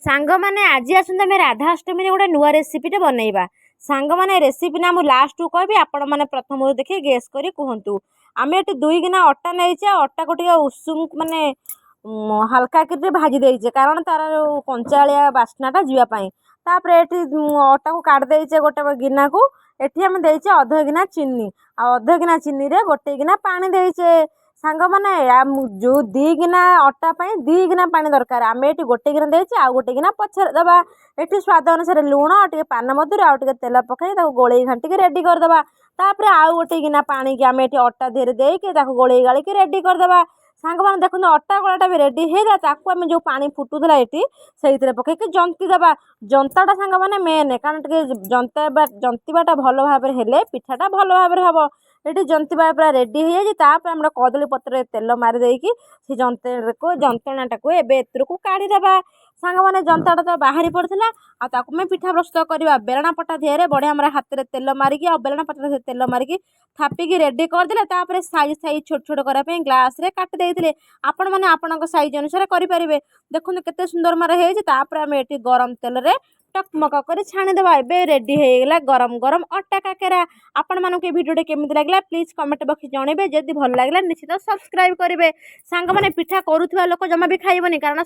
ସାଙ୍ଗମାନେ, ଆଜି ଆସନ୍ତୁ ଆମେ ରାଧାଷ୍ଟମୀରେ ଗୋଟେ ନୂଆ ରେସିପିଟେ ବନେଇବା। ସାଙ୍ଗମାନେ, ରେସିପି ନା ମୁଁ ଲାଷ୍ଟକୁ କହିବି, ଆପଣମାନେ ପ୍ରଥମରୁ ଦେଖି ଗେସ୍ କରି କୁହନ୍ତୁ। ଆମେ ଏଠି 2 ଗିନା ଅଟା ନେଇଛେ ଆଉ ଅଟାକୁ ଟିକେ ଉଷୁମ, ମାନେ ହାଲକା କରି ଭାଜି ଦେଇଛେ, କାରଣ ତାର ଯୋଉ କଞ୍ଚାଳିଆ ବାସ୍ନାଟା ଯିବା ପାଇଁ। ତାପରେ ଏଠି ଅଟାକୁ କାଢ଼ି ଦେଇଛେ ଗୋଟେ ଗିନାକୁ। ଏଠି ଆମେ ଦେଇଛେ ଅଧ ଗିନା ଚିନି ଆଉ ଅଧ ଗିନା ଚିନିରେ ଗୋଟେ ଗିନା ପାଣି ଦେଇଛେ। ସାଙ୍ଗମାନେ, ଯୋଉ 2 ଗିନା ଅଟା ପାଇଁ 2 ଗିନା ପାଣି ଦରକାର। ଆମେ ଏଠି ଗୋଟେ ଗିନା ଦେଇଛେ, ଆଉ ଗୋଟେ ଗିନା ପଛରେ ଦେବା। ଏଠି ସ୍ୱାଦ ଅନୁସାରେ ଲୁଣ ଆଉ ଟିକେ ପାନ ମଧୁରୀ ଆଉ ଟିକେ ତେଲ ପକାଇ ତାକୁ ଗୋଳେଇ ଘାଣ୍ଟିକି ରେଡ଼ି କରିଦେବା। ତାପରେ ଆଉ ଗୋଟେ ଗିନା ପାଣିକି ଆମେ ଏଠି ଅଟା ଦେହରେ ଦେଇକି ତାକୁ ଗୋଳେଇ ଗାଳିକି ରେଡ଼ି କରିଦେବା। ସାଙ୍ଗମାନେ, ଦେଖନ୍ତୁ, ଅଟା ଗୋଳାଟା ବି ରେଡ଼ି ହେଇଗଲା। ତାକୁ ଆମେ ଯେଉଁ ପାଣି ଫୁଟୁଥିଲା ଏଠି, ସେଇଥିରେ ପକେଇକି ଜନ୍ତି ଦେବା। ଜନ୍ତାଟା ସାଙ୍ଗମାନେ ମେନ୍, କାରଣ ଟିକେ ଜନ୍ତିବାଟା ଭଲ ଭାବରେ ହେଲେ ପିଠାଟା ଭଲ ଭାବରେ ହେବ। ଏଠି ଜନ୍ତିବା ପୁରା ରେଡ଼ି ହେଇଯାଇଛି। ତାପରେ ଆମର କଦଳୀ ପତ୍ରରେ ତେଲ ମାରି ଦେଇକି ସେ ଯନ୍ତଣାଟାକୁ ଏବେ ଏଥିରକୁ କାଢ଼ିଦେବା। ସାଙ୍ଗମାନେ, ଜନ୍ତାଟା ତ ବାହାରି ପଡ଼ିଥିଲା ଆଉ ତାକୁ ଆମେ ପିଠା ପ୍ରସ୍ତୁତ କରିବା। ବେଲଣା ପଟା ଦେହରେ ବଢ଼ିଆ ଆମର ହାତରେ ତେଲ ମାରିକି ଆଉ ବେଲଣା ପଟା ଦେହରେ ତେଲ ମାରିକି ଥାପିକି ରେଡ଼ି କରିଦେଲେ। ତାପରେ ସାଇଜ୍ ସାଇଜ୍ ଛୋଟ ଛୋଟ କରିବା ପାଇଁ ଗ୍ଲାସ୍ରେ କାଟି ଦେଇଥିଲେ। ଆପଣମାନେ ଆପଣଙ୍କ ସାଇଜ୍ ଅନୁସାରେ କରିପାରିବେ। ଦେଖନ୍ତୁ, କେତେ ସୁନ୍ଦର ମାର ହେଇଛି। ତାପରେ ଆମେ ଏଠି ଗରମ ତେଲରେ ଟକମକ କରି ଛାଣିଦେବା। ଏବେ ରେଡ଼ି ହେଇଗଲା ଗରମ ଗରମ ଅଟା କାକେରା। ଆପଣମାନଙ୍କୁ ଏ ଭିଡ଼ିଓଟି କେମିତି ଲାଗିଲା, ପ୍ଲିଜ୍ କମେଣ୍ଟ ବକ୍ସ ଜଣାଇବେ। ଯଦି ଭଲ ଲାଗିଲା, ନିଶ୍ଚିତ ସବସ୍କ୍ରାଇବ୍ କରିବେ। ସାଙ୍ଗମାନେ, ପିଠା କରୁଥିବା ଲୋକ ଜମା ବି ଖାଇବନି, କାରଣ